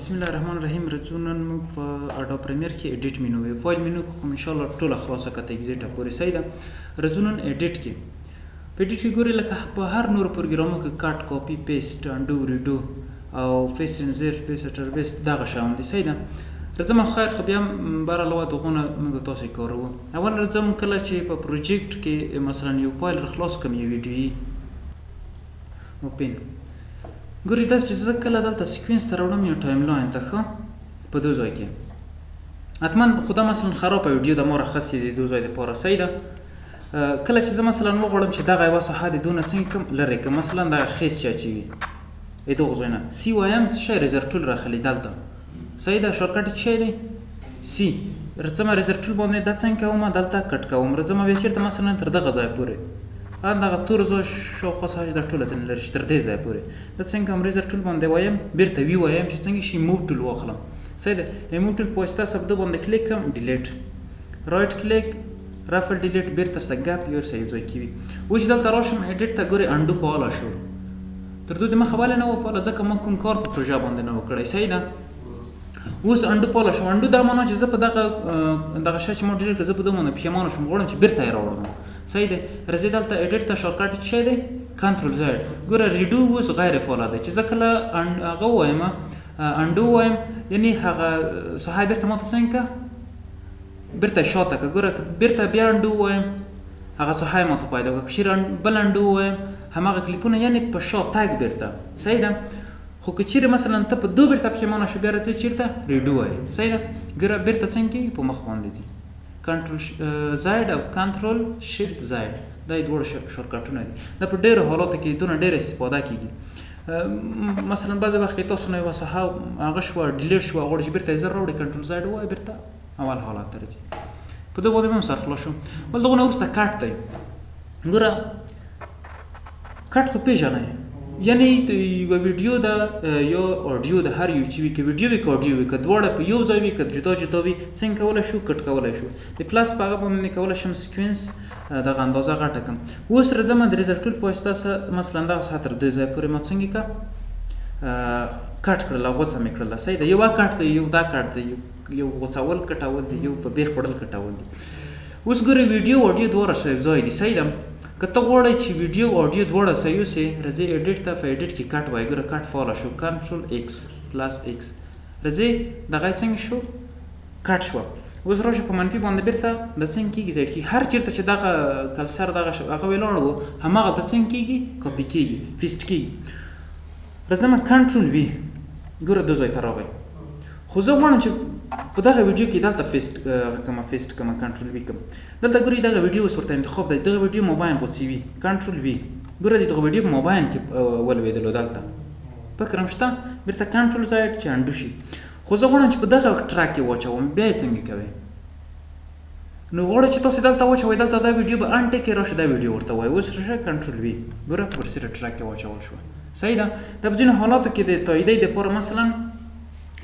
بسم الله الرحمن الرحیم. رځو نن موږ په Adobe Premiere کې edit menu وي، file menu خو ان شاء الله ټوله خلاصه کته exit پورې صحیح ده. رځو نن edit کې، په edit کې ګوري لکه په هر نور پروګرامو کې cut، copy، paste، undo، redo او paste insert، paste reverse دغه شیان دي، صحیح ده. رځم خیر خو بیا بر علاوه دغونه موږ تاسو کاروو. اول رځم کله چې په project کې مثلا یو فایل خلاص کوم، یو ویډیويي open ګوري، داسې چې زه کله دلته sequence ته راوړم یو timeline ته، ښه په دو ځای کې حتما خو دا مثلا خرابه ویډیو د ما راخیستې د دو ځای دپاره، صحیح ده. کله چې زه مثلا وغواړم چې دغه یوه ساحه د دونه څنګه کړم لرې کړم، مثلا دغه خیز چې اچوي د دغو ځای نه C وایم، څه شی razor tool راخلي دلته، صحیح ده. shortcut یې څه شی دی؟ C. رڅمه razor tool باندې دا څنګه کوم، دلته cut کوم، رڅمه بیا چېرته مثلا تر دغه ځای پورې، دغه تور ځای شاوخوا ساحه چې دا ټوله ځنې لرې شي تر دې ځای پورې، دا څنګه کوم razor tool باندې وایم، بېرته V وایم چې څنګه شي move tool واخلم، صحیح ده. move tool په واسطه سره ده باندې کلیک کوم، delete، right click، ripple delete، بېرته سره ګپ یو سره یو ځای کې وي. اوس چې دلته راشم edit ته ګورې undo فعاله شو، تر دې د مخه ولې نه وه فعاله؟ ځکه ما کوم کار په پروژه باندې نه و کړی، صحیح ده. اوس undo فعاله شو. undo دا معنا چې زه په دغه دغه شی چې ما delete کړ، زه په ده باندې پښېمانه شوم، غواړم چې بېرته یې راوړم، صحیح دی. راځئ دلته edit ته shortcut څه شی دی؟ control Z. ګوره redo اوس غیر فعاله دی، چې زه کله هغه ووایم undo وایم، یعنی هغه ساحه بېرته ماته څنګه که بېرته شاته که، ګوره که بېرته بیا undo وایم هغه ساحه یې ماته پیدا کړه، که چېرې بل undo وایم هماغه کلیپونه یعنی په شا تګ بېرته، صحیح ده. خو که چېرې مثلا ته په دو بېرته پښېمانه شو، بیا راځې چېرته redo وایې، صحیح ده. ګوره بېرته څنګه کېږي په مخ باندې دي، control Z او control shift Z، دا یې دواړه shortcut ونه دي. دا په ډېرو حالاتو کې دونه ډېره استفاده کېږي. مثلا بعضې وخت کې تاسو نه یوه ساحه هغه شوه delete شوه، غواړئ چې بېرته یې زر راوړئ، control Z ووایې بېرته اول حالت ته راځي. په دغه باندې هم سر خلاص شو. بل دغه نه وروسته cut دی. ګوره cut خو پېژنئ، یعنی یوه ویډیو ده یا audio ده، هر یو چې وي، که ویډیو وي که audio وي، که دواړه په یو ځای وي که جدا جدا وي، څنګه کولی شو cut کولی شو. د plus په هغه باندې کولی شم sequence دغه اندازه غټه کړم. اوس راځم د razor tool په واسطه مثلا دغه ساحه تر دې ځای پورې ما څنګه که cut کړله، غوڅه مې کړله، صحیح ده. یوه cut دی، یو دا cut دی، یو غوڅول کټول دی، یو په بیخ خوړل کټول دی. اوس ګورئ ویډیو audio دواړه سره یو ځای دي، صحیح ده. که ته غواړې چې ویډیو audio دواړه سره یوسې، راځې edit ته، په edit کې cut وایې، ګوره cut فعاله شو، control X plus X، راځې دغه یې څنګه شو cut شوه. اوس راشه په منفي باندې بېرته دا څنګه کېږي ځای کېږي، هر چېرته چې دغه cursor دغه هغه ولاړ و هماغلته څنګه کېږي کاپي کېږي paste کېږي. راځم control V، ګوره دو ځای ته راغی. خو زه غواړم چې په دغه ویډیو کې دلته paste کوم، paste کوم، control V کوم. دلته ګورئ دغه ویډیو اوس ورته انتخاب دی، دغه ویډیو مابین غوڅوي، control V، ګوره د دغه ویډیو په مابین کې ولوېدلو، دلته فکر هم شته، بېرته control Z چې undo شي. خو زه غواړم چې په دغه track کې واچوم، بیا یې څنګه کوې؟ نو غواړم چې تاسو دلته واچوئ، دلته دا ویډیو به untick راشه، دا ویډیو ورته وایي. اوس راشه control V، ګوره ورسره track کې واچول شوه، صحیح ده. دا په ځینو حالاتو کې د تاییدۍ دپاره مثلا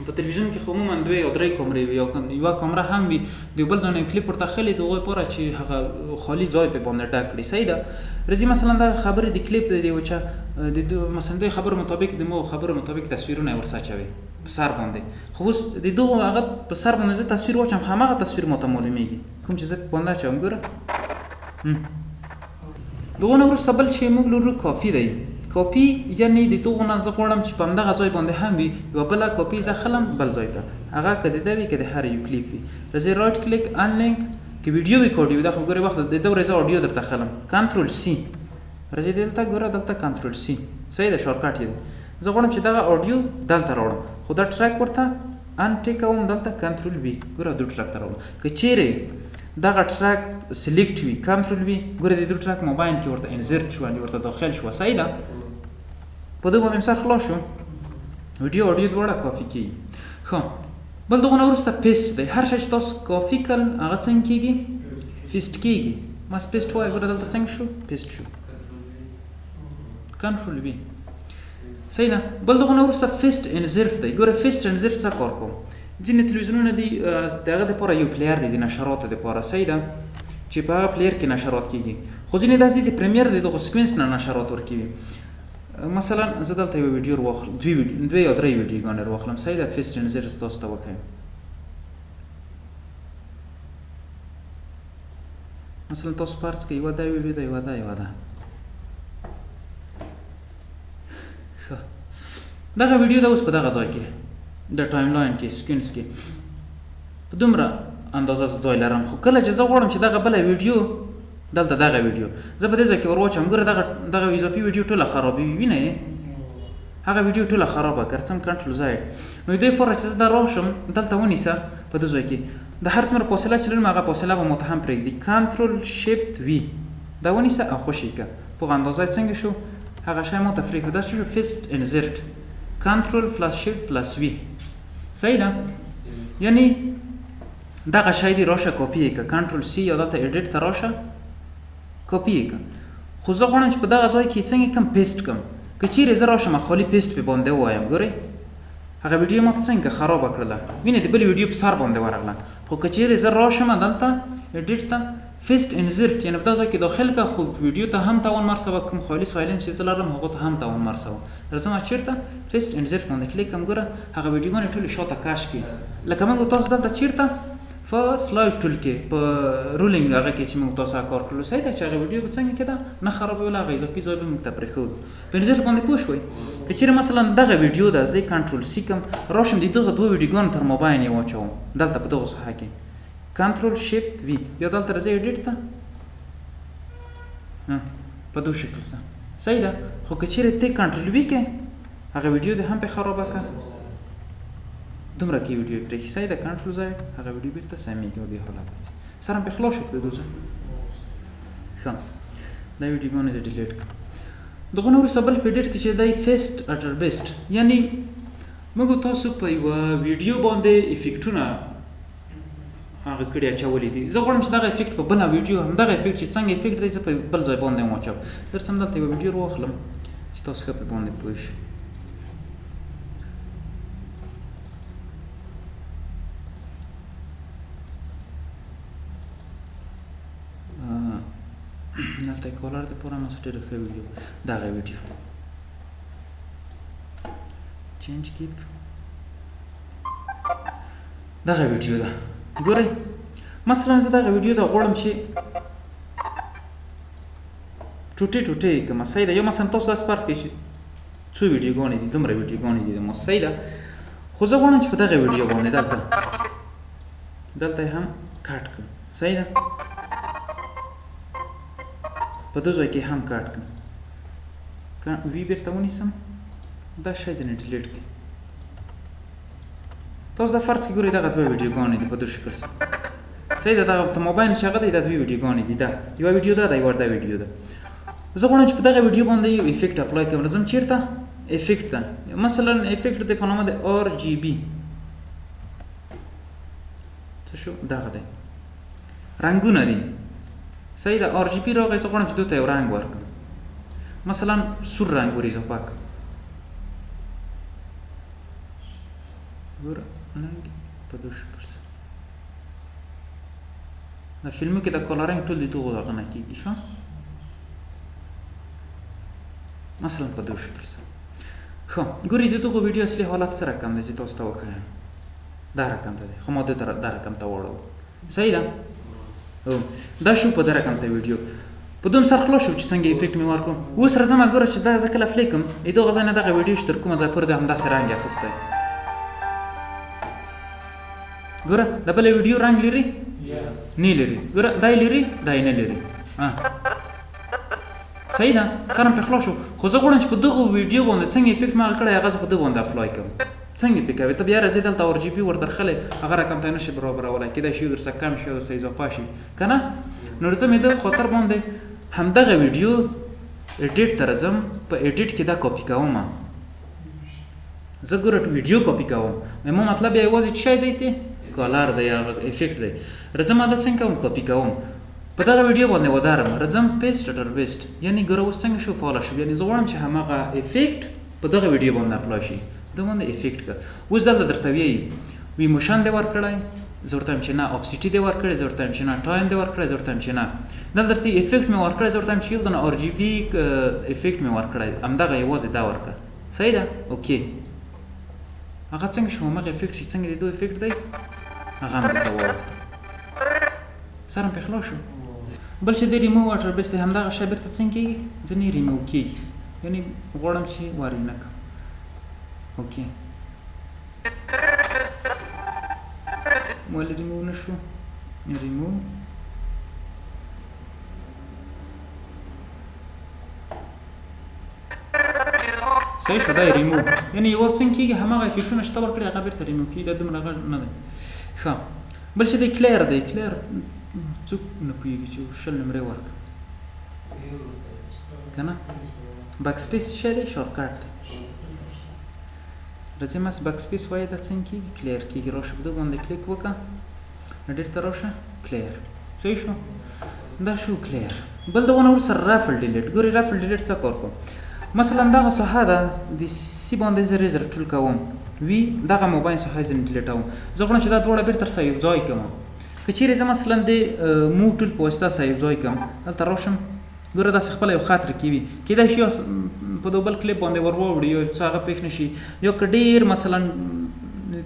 په تلویزیون کې خو عموما دوې یا درې کمرې وي، یا یوه کمره هم وي، د یو بل ځای نه کلیپ ورته اخلي د هغوی لپاره چې هغه خالي ځای پرې باندې ډک کړي، صحیح ده. راځي مثلا دا خبرې د کلیپ د یو چا د مثلا د خبرو مطابق د مو خبرو مطابق تصویرونه یې ورسره اچوي په سر باندې. خو اوس د دغو هغه په سر باندې زه تصویر واچوم، هماغه تصویر ماته معلومېږي کوم چې زه په باندې اچوم. ګوره دغو نه وروسته بل چې موږ لرو کاپي دی. کاپي یعنی د دغو نه زه غواړم چې په همدغه ځای باندې هم وي، یوه بله کاپي زه اخلم بل ځای ته، هغه که د ده وي که د هر یو کلیپ وي. راځئ right click unlink، که ویډیو وي که audio، دا خو ګورئ وخت د دورې زه audio درته اخلم، control C، راځئ دلته ګوره دلته control C، صحیح ده، shortcut یې دی. زه غواړم چې دغه audio دلته راوړم، خو دا track ورته untick کوم، دلته control V، ګوره دو track ته راوړم. که چیرې دغه track select وي control V، ګوره د دو track مابین کې ورته insert شو، یعنې ورته داخل شوه، صحیح ده. په دې باندې سر خلاص شو، ویډیو audio دواړه کاپي کېږي. ښه بل دغه نه وروسته paste دی. هر شی چې تاسو کاپي کړل هغه څنګه کېږي؟ paste کېږي. مس paste وایي، ګوره دلته څنګه شو paste شو، control V، صحیح ده. بل دغه نه وروسته paste insert دی. ګوره paste insert څه کار کوم؟ ځینې تلویزیونونه دي د هغه دپاره یو player دی د نشراتو دپاره، صحیح ده، چې په هغه player کې نشرات کېږي. خو ځینې داسې دي د Premiere د دغو sequence نه نشرات ورکوي. مثلا زه دلته یوه ویډیو واخلم، دوې یا درې ویډیوګانې راواخلم، صحیح ده. paste insert تاسو ته وښیم. مثلا تاسو فرض کړئ یوه دا ویډیو ده، یوه دا، یوه ده. ښه، دغه ویډیو ده اوس په دغه ځای کې د timeline کې sequence کې په دومره اندازه ځای لرم، خو کله چې زه غواړم چې دغه بله ویډیو دلته دغه ویډیو زه په دې ځای کې ور واچوم، ګوره دغه اضافي ویډیو ټوله خرابوي، وینئ هغه ویډیو ټوله خرابه کړ. څنګه control Z. نو دې لپاره چې زه دا راشم دلته ونیسه په دې ځای کې د هر څومره فاصله چې لرم هغه فاصله به ماته هم پرېږدي. control shift V دا ونیسه او خوشې یې کړه. په هغه اندازه یې څنګه شو هغه شی ماته پرېښود. دا څه شو؟ paste insert control plus shift plus V، صحیح ده. یعنی دغه شی دی راشه کاپي یې کړه، control C یا دلته edit ته راشه کاپي یې کړه. خو زه غواړم چې په دغه ځای کې څنګه کم paste کړم. که چیرې زه راشم خالي paste پې باندې ووایم، ګورئ هغه ویډیو ماته څنګه خرابه کړله، وینئ د بلې ویډیو په سر باندې ورغله. خو که چیرې زه راشم دلته edit ته paste insert، یعنې په دغه ځای کې داخل که، خو ویډیو ته هم توان مرسوه، کوم خالي silence چې زه لرم هغه ته هم توان مرسوه. راځم چېرته paste insert باندې کلیک کوم، ګوره هغه ویډیوګانې ټولې شاته کش کړي. لکه موږ تاسو دلته چېرته په slide tool کې په rolling هغه کې چې موږ تاسو کار کړلو، صحیح ده، چې هغه ویډیو به څنګه کېده نه خرابوله، هغه اضافي ځای به موږ ته پرېښود. په insert باندې پوه شوئ؟ که چېرې مثلا دغه ویډیو ده زه control C کړم، راشم د دغه دوه ویډیوګانو تر مابین یې واچوم دلته په دغه ساحه کې، control shift V، بیا دلته راځئ edit ته په دو شکل سره، صحیح ده. خو که چېرې ته control V کې هغه ویډیو دې هم پرې خرابه کړه، دومره کې ویډیو پرېښي، صحیح ده. control Z هغه ویډیو بېرته سمېږي. او دې حالت سره هم پرې خلاص شو کړې دوزه. ښه، دا ویډیوګانې زه delete کړم. دغه نه وروسته بل په edit کې چې دی paste after best، یعنی موږ تاسو په یوه ویډیو باندې افکټونه هغه کړي اچولي دي. زه غواړم چې دغه effect په بله ویډیو، همدغه effect چې څنګه effect دی زه په بل ځای باندې هم واچوم. درسم دلته یوه ویډیو راواخلم چې تاسو ښه پرې باندې پوه شئ. دلته color دپاره ما څه ډېره ښه ویډیو، دغه ویډیو change clip، دغه ویډیو ده. ګورئ مثلا زه دغه ویډیو ته غواړم چې ټوټې ټوټې یې کړم، صحیح ده. یو مثلا تاسو داسې فرض کړئ چې څو ویډیوګانې دي، دومره ویډیوګانې دي ما، صحیح ده. خو زه غواړم چې په دغه ویډیو باندې دلته یې هم cut کړم، صحیح ده. په دې ځای کې هم cut کړم، V بیرته ونیسم، دا شی ځینې delete کړم. تاسو دا فرض کړئ ګورئ دغه دوه ویډیوګانې دي په دې شکل سره، صحیح ده. دغه ته مابین چې هغه دی دا دوې ویډیوګانې دي، دا یوه ویډیو ده، دا یوه دا ویډیو ده. زه غواړم چې په دغه ویډیو باندې یو effect apply کړم. راځم چېرته effect ته، مثلا effect دی په نامه د RGB، څه شو دغه دی، رنګونه دي، صحیح ده. RGB راغی، زه غواړم چې دوی ته یو رنګ ورکړم، مثلا سور رنګ ور اضافه کړم. ګوره رنګ په دې شکل سره دا فلمو کې د coloring ټول د دغو دغه نه کېږي، ښه مثلا په دې شکل سره. ښه ګورئ د دغو ویډیو اصلي حالت څه رقم دی چې تاسو ته وښایم، دا رقم ته دی، خو ما دا رقم ته واړوه، صحیح ده. دا شو په دا رقم ته ویډیو په دوم سر خلاص شو چې څنګه effect مې ورکړو. اوس راځم ګوره چې دا زه کله play کړم د دغه ځای نه دغه ویډیو چې تر کومه ځایه پورې دی همداسې رنګ اخیستی. ګوره د بله ویډیو رنګ لري؟ نه لري. ګوره دا یې لري، دا یې نه لري. صحیح ده، سرم پرې خلاص شو. خو زه غواړم چې په دغو ویډیو باندې څنګه effect ما کړی هغه زه په ده باندې apply کړم. څنګه پې کوې؟ ته بیا راځې دلته RGB ور درخلې، هغه رقم ته نه شي برابرولی، کېدای شي درسره کم شي او درسره اضافه شي که نه. نو راځم د خاطر باندې همدغه ویډیو edit ته راځم، په edit کې دا کاپي کوم. زه ګوره ویډیو کاپي کوم، ما مطلب یې یوازې څه شی دی؟ ته color دی، هغه effect دی. راځم دا څنګه کوم؟ کاپي کوم، په دغه ویډیو باندې ودارم، راځم paste after best، یعنی ګوره اوس څنګه شو فعاله شو. یعنی زه غواړم چې هماغه effect په دغه ویډیو باندې apply شي، ده باندې effect کړه. اوس دلته درته ویایي وی motion دی ورکړی، زه ورته وایم چې نه opacity دی ورکړی، زه ورته وایم چې نه time دی ورکړی، زه ورته وایم چې نه دلته درته effect مې ورکړی، زه ورته وایم چې یو دانه RGB effect مې ورکړی، همدغه یوازې دا ورکړه. صحیح ده؟ okay هغه څنګه شو؟ همغه effect چې څنګه د دوی effect دی هغه هم درته واوښته، سر هم پرې خلاص شو. بل چې د ریموو واټر بیس دی، همدغه شی بېرته څنګه کېږي؟ ځینې ریموو کېږي، یعنې غواړم چې ور یې نه کړم. okay ولې ریموو نه شو؟ ریموو صحیح شو، دا یې ریموو، یعنې یوازې څنګه کېږي هماغه effect ونه چې تا ورکړي هغه بېرته ریموو کېږي، دا دومره غږ نه دی. ښه بل چې دی clear دی، clear څوک نه پوهېږي چې 20 نمرې ورکړه که نه؟ backspace څه شی دی؟ shortcut دی. راځي مس backspace وایي دا څنګه کېږي؟ clear کېږي. راشه په ده باندې کلیک وکړه، edit ته راشه، clear. صحیح شو، دا شو clear. بل دغه نه ورسره ripple delete. ګورئ ripple delete څه کار کوم؟ مثلا دغه ساحه ده، د C باندې زه razor tool کوم، وي دغه موبایل ساحه ځینې delete وم، زه غواړم چې دا دواړه بېرته سره یو ځای کړم. که چیرې زه مثلا د move tool په واسطه سره یو ځای کړم، دلته راشم، ګوره داسې خپله یو خط کېوي، کېدای شي یا په دو بل کلیپ باندې ور واوړي یا څه هغه پېښ نه شي، یا که ډېر مثلا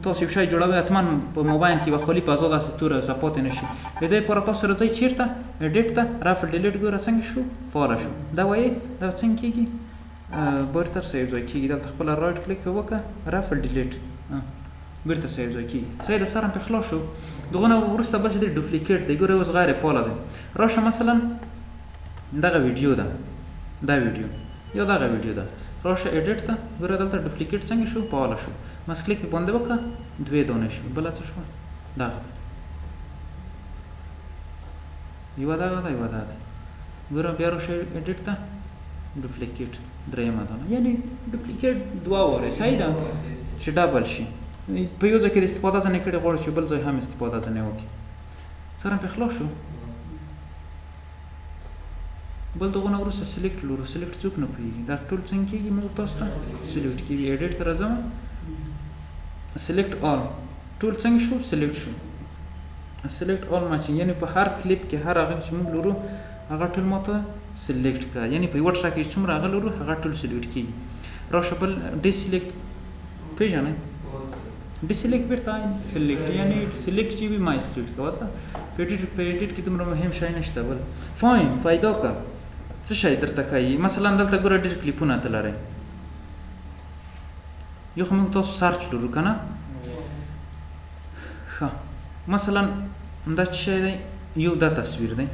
تاسو یو شی جوړوئ حتما په موبایل کې به خالي فضا داسې توره پاتې نه شي. د دې لپاره تاسو راځئ چېرته؟ edit ته، ripple delete. ګوره څنګه شو؟ فعاله شو. دا وایي دا څنګه کېږي؟ بېرته سره یو ځای کېږي. دلته خپله right click پرې وکړه، ripple delete، بېرته سره یو ځای کېږي. صحیح ده، سر هم پرې خلاص شو. دغه نه وروسته بل چې دی duplicate دی. ګوره اوس غیر فعاله دی. راشه مثلا دغه ویډیو ده، دا ویډیو یا دغه ویډیو ده، راشه edit ته، ګوره دلته duplicate څنګه شو؟ فعاله شو. مس کلیک پرې باندې وکړه، دوې دانې شوې. بله څه شوه؟ دغه ده، یوه دغه ده، یوه دا ده. ګوره بیا راشه edit ته، duplicate، درېیمه دانه، یعنې duplicate دوه وارې. صحیح ده چې double شي. په یو ځای کې د استفاده ځنې کړې، غواړو چې بل ځای هم استفاده ځنې وکړي. سر هم پرې خلاص شو. بل دغه نه وروسته select لرو. select څوک نه پوهېږي دا ټول څنګه کېږي؟ موږ تاسو ته select کېږي. edit ته راځم، select all، ټول څنګه شو؟ select شو. select all matching، یعنې په هر کلیپ کې هر هغه چې موږ لرو هغه ټول ماته select کړه، یعنې په یوه track کې څومره هغه لرو هغه ټول select کېږي. راشه بل deselect پېژنئ؟ deselect بېرته select، یعنې select چې وي ما select کوه. ته په edit کې دومره مهم شی نشته. بل find پیدا کړه، څه شی درته ښایي؟ مثلا دلته ګوره ډېر کلیپونه ته لرئ. یو خو موږ تاسو search لرو که نه؟ ښه مثلا دا څه شی دی؟ یو دا تصویر دی،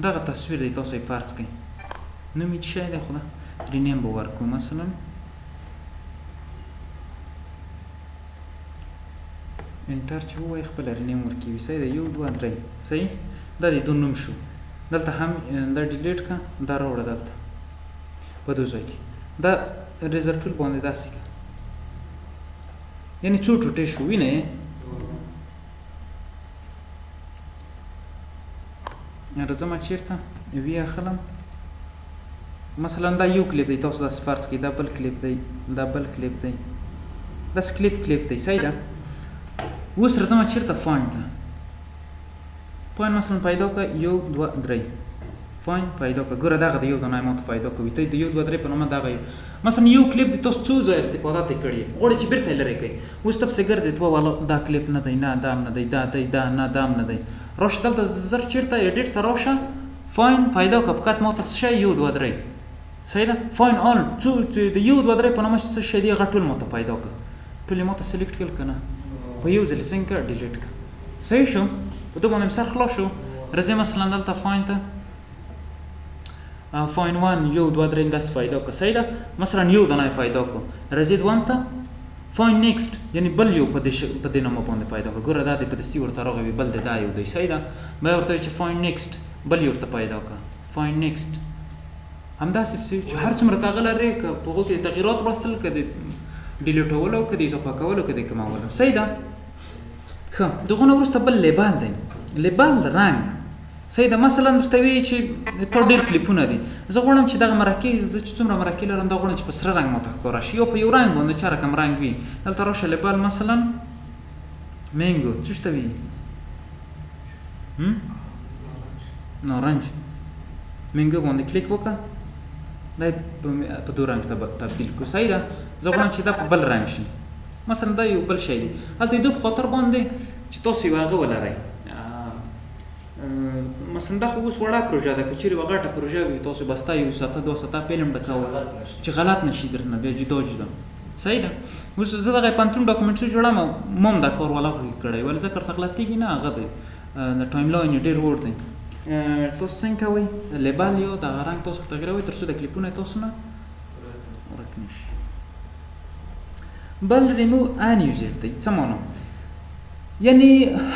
دغه تصویر دی، تاسو یې فرض کړئ. نوم یې څه شی دی؟ خو دا rename به ورکړو. مثلا enter چې ووایي خپله rename ورکوي. صحیح ده، 1 2 3. صحیح، دا د دوه نوم شو. دلته هم دا delete کړه، دا راوړه دلته په دو ځای کې، دا razor tool باندې داسې کړه، یعنې څو ټوټې شو، وینئ؟ راځم چېرته وی اخلم. مثلا دا یو کلیپ دی، تاسو داسې فرض کړئ، دا بل کلیپ دی، دا بل کلیپ دی، داسې کلیپ کلیپ دی. صحیح ده. اوس راځم چېرته؟ find ته. find مثلا پیدا کړه، 1 2 3، find پیدا کړه. ګوره دغه د یو دانه ماته پیدا کوي، ته د 1 2 3 په نامه دغه یو مثلا یو کلیپ دی، تاسو څو ځایه استفاده ترې کړې، غواړئ چې بېرته یې لرې کړئ. اوس ته پسې ګرځې، ته والا دا کلیپ نه دی، نه دا هم نه دی، دا دی، دا نه، دا هم نه دی. راشه دلته زر چېرته edit ته راشه، find پیدا کړه، فقط ماته څه شی؟ 1 2 3. صحیح ده. find all، څو د 1 2 3 په نامه څه شی دی هغه ټول ماته پیدا کړه. ټول یې ماته select کړل که نه؟ په یو ځل یې څنګه کړه؟ delete کړه. صحیح شو. په ده باندې مې سر خلاص شو. راځئ مثلا دلته find ته، find 1 1 2 3 داسې پیدا کړه. صحیح ده. مثلا یو دانه یې پیدا کړو. راځئ دوم ته، find next، یعنې بل یو په دې نامه باندې پیدا کړه. ګوره دا دی په دستي ورته راغی وي، بل دی دا یو دی. صحیح ده. بیا ورته وایي چې find next، بل یو ورته پیدا کړه، find next. همداسې پسې چې هر څومره ته هغه لرې، که په هغو کې تغیرات راوستل، که د delete ولو، که د اضافه کولو، که د کمولو. صحیح ده. ښه، دغه نه وروسته بل label دی. label رنګ، صحیح ده. مثلا درته وایي چې تا ډېر کلیپونه دي، زه غواړم چې دغه مرکې، زه چې څومره مرکې لرم دا غواړم چې په سره رنګ ماته ښکاره شي، یا په یو رنګ باندې چې رقم رنګ وي. دلته راشه label مثلا mango څه شته وي، نارنج، mango باندې کلیک وکړه، دا په دوه رنګ تبدیل کړو. صحیح ده. زه غواړم چې دا په بل رنګ شي، مثلا دا یو بل شی دی. هلته د په خاطر باندې چې تاسو یو هغه ولرئ، مثلا دا خو اوس وړه پروژه ده، که چیرې یوه غټه پروژه وي تاسو بسته یو ساعته دوه ساعته فلم ډکوئ چې غلط نه شي درنه بیا جدا جدا. صحیح ده. اوس زه دغه پوهنتون documentary جوړوم، ما هم دا کار والا کړی، ولې ځکه ورڅخه غلطېږي نه، هغه دی د timeline یې ډېر وړ دی. تاسو څنګه کوئ label یو دغه رنګ تاسو تغیروئ تر څو د کلیپونه تاسو نه ورک نه شي. بل ریمو ان یوزر دی، څه معنا؟ یعنی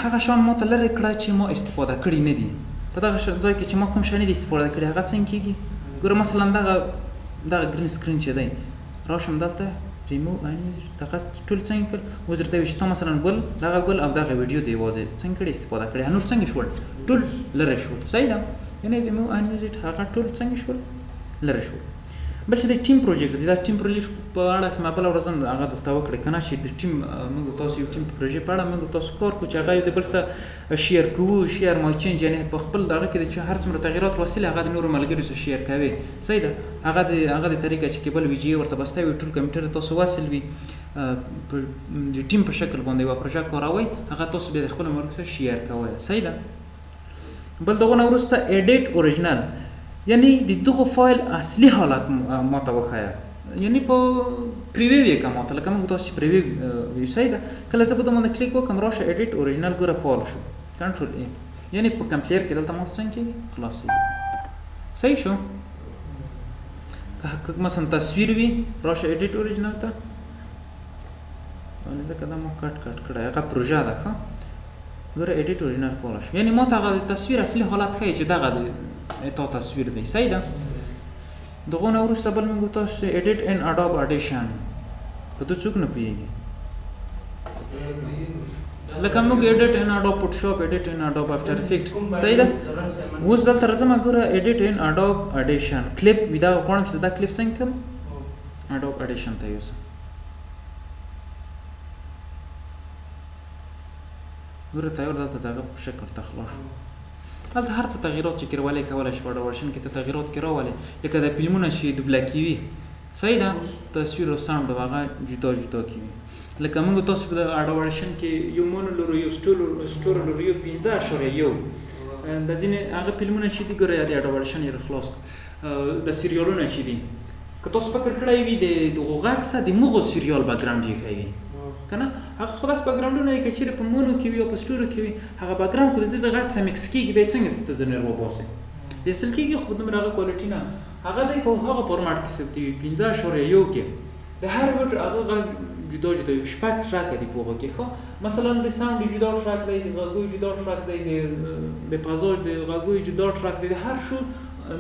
هغه شان ما ته لرې کړه چې ما استفاده کړي نه دي. په دغه ځای کې چې ما کوم شی نه دي استفاده کړي هغه څنګه کېږي؟ ګوره مثلا دغه green screen چې دی، راشم دلته ریمو ان یوزر، دغه ټول څنګه کړ؟ اوس درته وایي چې تا مثلا ګل، دغه ګل او دغه ویډیو دی یوازې څنګه کړي استفاده کړي، نور څنګه شول؟ ټول لرې شول. صحیح ده. یعنی ریمو ان یوزر هغه ټول څنګه شول؟ لرې شول. بل چې د team project دی، دا team project په اړه چې ما بله ورځ هم هغه درته وکړې که نه، چې د team موږ تاسو یو team پروژې په اړه موږ تاسو کار کوو چې هغه یو د بل سره share کوو، share my change، یعنې په خپل دغه کې چې هر څومره تغیرات راوستلي هغه د نورو ملګرو سره share کوي. صحیح ده. هغه د طریقه چې cable VGA ورته بسته وي، ټول کمپیوټر تاسو وصل وي، د team په شکل باندې یوه پروژه کاروئ، هغه تاسو بیا د خپلو ملګرو سره share کوئ. صحیح ده. بل دغه نه وروسته edit original، یعنی د دغو فایل اصلي حالت ما ته وښیه، یعنی په preview یې که ما ته، لکه موږ تاسو چې preview ویو. صحیح ده. کله زه په ده باندې کلیک وکړم، راشه edit original، ګوره فعال شو، control A، یعنی په کم player کې دلته ما ته څنګه کېږي؟ خلاصېږي. صحیح شو. که مثلا تصویر وي، راشه edit original ته، ولې ځکه دا ما cut cut کړی، هغه پروژه ده. ښه ګوره edit original فعال شو، یعنی ما ته هغه تصویر اصلي حالت ښیي چې دغه دی تا تصویر دی. صحیح ده. دغه نه وروسته بل موږ تاسو edit in Adobe Audition، په ده څوک نه پوهېږي، لکه موږ edit in Adobe Photoshop، edit in Adobe After Effect. صحیح ده. اوس دلته راځم، ګوره edit in Adobe Audition clip وي، دا غواړم چې دا کلیپ څنګه کړم، Adobe Audition ته یوسم. ګوره تیار دلته دغه په شکل ته خلاص شو. هلته هر څه تغیرات چې کېرولې کولی شي په Adobe Audition کې ته تغیرات کې راولې، لکه د فلمونه چې دوبله کېوي. صحیح ده. تصویر او sound هغه جدا جدا کېوي. لکه موږ تاسو په Adobe Audition کې یو mono لرو، یو stereo لرو، یو 5.1 د ځینې هغه فلمونه چې دي، ګوره د Adobe Audition یې خلاص کړو. د سریالونه چې دي، که تاسو فکر کړی وي د دغو غږ سره د مغو سریال background یې ښیي که نه، هغه خو داسې background ونه که چیرې په mono کې وي او په stereo کې وي، هغه background خو د دې د غږ سره mix کېږي، بیا یې څنګه ته ځنې وباسې؟ ایستل کېږي خو دومره هغه quality نه، هغه دی په هغه format کې ثبتوي 5.1 کې، د هر وټ هغه غږ جدا جدا وي، 6 track دي په هغو کې. ښه مثلا د sound جدا track دی، د غږو جدا track دی، د فضا د غږو جدا track دی، د هر شو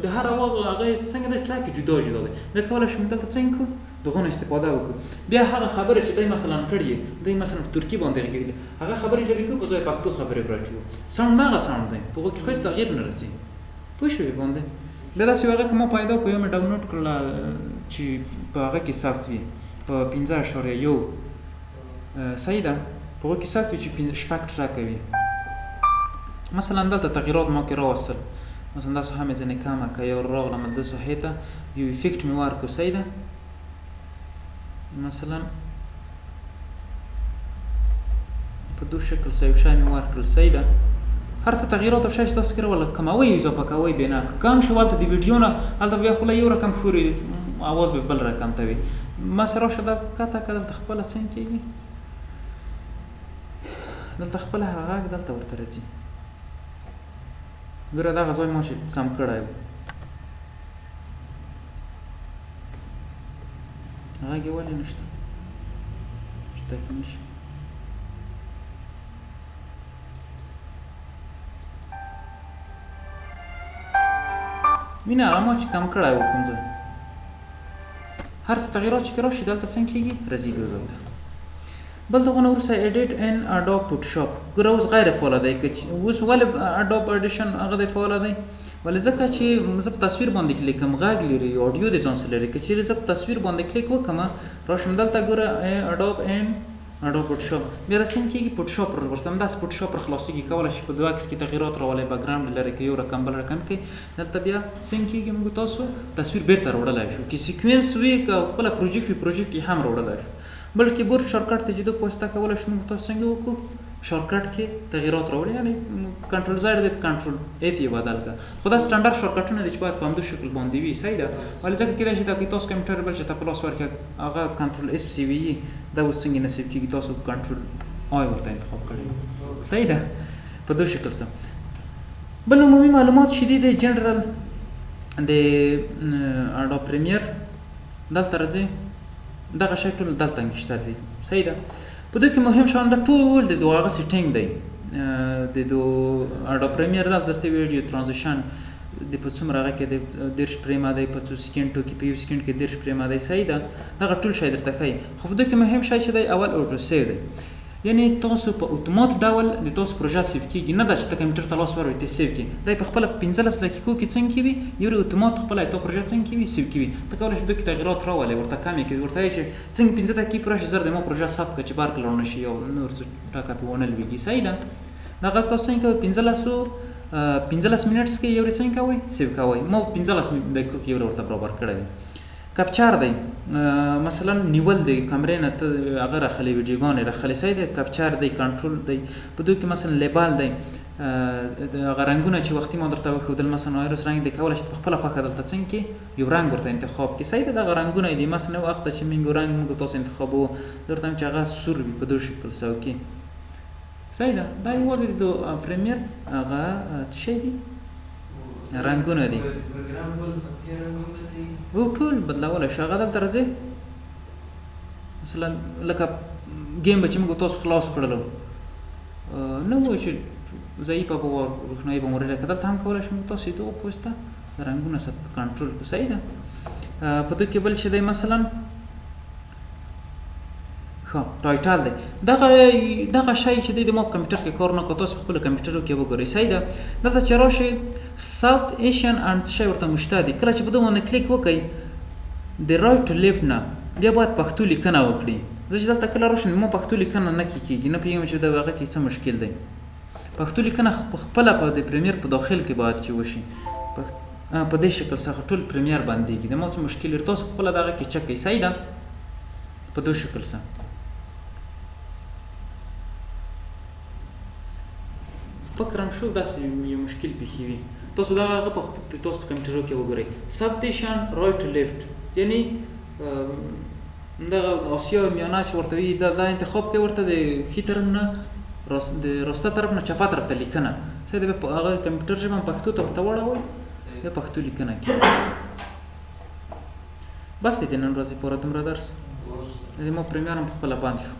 د هر اواز هغه څنګه د track جدا جدا دی. بیا کولی شو دلته څنګه کړو دغه نه استفاده وکړو. بیا هغه خبرې چې دی مثلا کړې، دی مثلا په ترکي باندې غږېدلي، هغه خبرې لرې کړو، په ځای پښتو خبرې راچو، sound هغه sound دی، په هغو کې خو هېڅ تغییر نه راځي. پوه شوې باندې؟ بیا داسې هغه که ما پیدا کړو، یو مې download کړله چې په هغه کې ثبت وي په 5.1. صحیح ده، په هغو کې ثبت وي چې 6 track وي. مثلا دلته تغییرات ما کې راوستل، مثلا دا ساحه مې ځینې کمه که یو راغلم د ساحې ته یو effect مې ورکړو. صحیح ده. مثلا په دو شکل سره یو شی مې ورکړل. صحیح ده. هر څه تغییرات او شی چې تاسو کړی ولا کموئ اضافه کوئ بیا نه، که کم شو هلته د ویډیو نه هلته بیا خوله یو رقم ښوري، اواز به بل رقم ته وي. ما سره راشه دا کته که دلته خپله څنګه کېږي، دلته خپله هغه غږ دلته ورته راځي. ګوره دغه ځای ما چې کم کړی و، غږ یې ولې نشته؟ شته که نشي؟ وینه هغه ما چې کم کړی و کوم ځای، هر څه تغییرات چې راشي دلته څنګه کېږي راځي دو ځای ته. بل دغه نه وروسته edit in Adobe Photoshop. ګوره اوس غیر فعاله دی، که اوس ولې Adobe Audition هغه دی فعاله دی؟ ولې ځکه چې زه په تصویر باندې کلیک کوم، غږ لري، audio د ځان سره لري. که چیرې زه په تصویر باندې کلیک وکړم، راشم دلته ګوره Adobe in Adobe Photoshop، بیا دا څنګه کېږي؟ Photoshop ورسته همداسې Photoshop را خلاصېږي، کولی شي په دوه عکس کې تغیرات راولئ، background لرې کوي، یو رقم بل رقم کوي. دلته بیا څنګه کېږي؟ موږ تاسو تصویر بېرته راوړلی شو، که sequence وي که خپله project وي، project یې هم راوړلی شو. بل keyboard shortcut ته چې د په واسطه کولی شو موږ تاسو څنګه وکړو shortcut کې تغیرات راوړي، یعنې control Z دی control F یې بدل کړه. خو دا standard shortcut ونه دي چې باید په همدو شکل باندې وي، صحیح ده. ولې ځکه کېدای شي دا که تاسو کمپیوټر بل چاته په لاس ورکړئ، هغه control S پسې وي، دا اوس څنګه نصیب کېږي؟ تاسو control I ورته انتخاب کړی، صحیح ده، په دو شکل سره. بل عمومي معلومات چې دي د جنرال د Adobe Premiere دلته راځي، دغه شی ټول دلته نشته دی، صحیح ده. په دې کې مهم شیان دا ټول د دوه هغه setting دی، د دو Adobe Premiere دلته درته video transition د په څومره هغه کې د 30 فریمه دی، په څو سکینډو کې، په یو سکینډ کې 30 فریمه دی، صحیح ده. دغه ټول شی درته ښیي. خو په دې کې مهم شی چې دی اول auto save دی، یعنی تاسو په اتومات ډول د تاسو پروژه save کیږي، نه دا چې ته کمپیوټر ته لاس وروړې ته save کړي. دی په خپله 15 دقیقو کې څنګه وي، یو اتومات خپله تا پروژه څنګه وي save کیږي. ته کولی شې په دې کې تغیرات راولې، ورته کم یې کړې، ورته وایې چې څنګه 5 دقیقې پوره شي زر د ما پروژه ثبت کړه چې برق لاړ نه شي او نور څه ټکه پې ونه لوېږي، صحیح ده. دغه تاسو څنګه کوئ؟ 15 minutes کې یو څنګه کوئ save کوئ. ما 15 دقیقو کې یو ورته برابر کړی دی. capture دی، مثلا نیول دی کمرې نه ته هغه راخلې، ویډیوګانې راخلې، صحیح دی. capture دی، کنټرول دی، په دوی کې مثلا label دی، هغه رنګونه چې وختي ما درته وښودل، مثلا آیرس رنګ دی، کولی شې په خپله خوښه دلته څنګه کې یو رنګ ورته انتخاب کړې، صحیح ده. دغه رنګونه دي، مثلا یو وخت چې موږ رنګ موږ تاسو انتخابوو، درته وایم چې هغه سور وي په دو شکل سره، okay صحیح ده. دا یوازې د Premiere هغه څه شی دي، رنګونه دي، هو ټول بدلولی شو. هغه دلته راځي، مثلا لکه game به چې موږ تاسو خلاص کړلو، نه وایو چې ضعیفه به وه، روښنایي به مو ورلې، که دلته هم کولی شو موږ تاسو دغه په واسطه رنګونه سره کنټرول کړو، صحیح ده. په دې کې بل چې دی مثلا ښه title دی، دغه شی چې دی د ما په کمپیوټر کې کار نه کوي، تاسو په خپلو کمپیوټرو کې وګورئ، صحیح ده. دلته چې راشئ South Asian and شی ورته مشته دی، کله چې په ده باندې کلیک وکړئ د right to left نه بیا باید پښتو لیکنه وکړي. زه چې دلته کله راشم ما پښتو لیکنه نه کېږي، نه پوهېږم چې د هغه کې څه مشکل دی. پښتو لیکنه خپله په د Premiere په داخل کې باید چې وشي، په دې شکل څخه ټول Premiere بندېږي، د ما څه مشکل لري، تاسو خپله دغه کې چک کړئ، صحیح ده، په دې شکل سره. فکرم شو داسې یو مشکل پېښې وي. تاسو دغه هغه په تاسو په کمپیوټرو کې وګورئ، South Asian right to left، یعنی دغه آسیا میانه چې ورته وي، دا انتخاب کوي ورته د ښي طرف نه د راسته طرف نه چپه طرف ته لیکنه، صحیح ده. بیا په هغه کمپیوټر ژبه هم پښتو ته ورته واړوئ، بیا پښتو لیکنه کوي. بس د نن ورځې پوره دومره درس، د ما Premiere هم په خپله بند شو.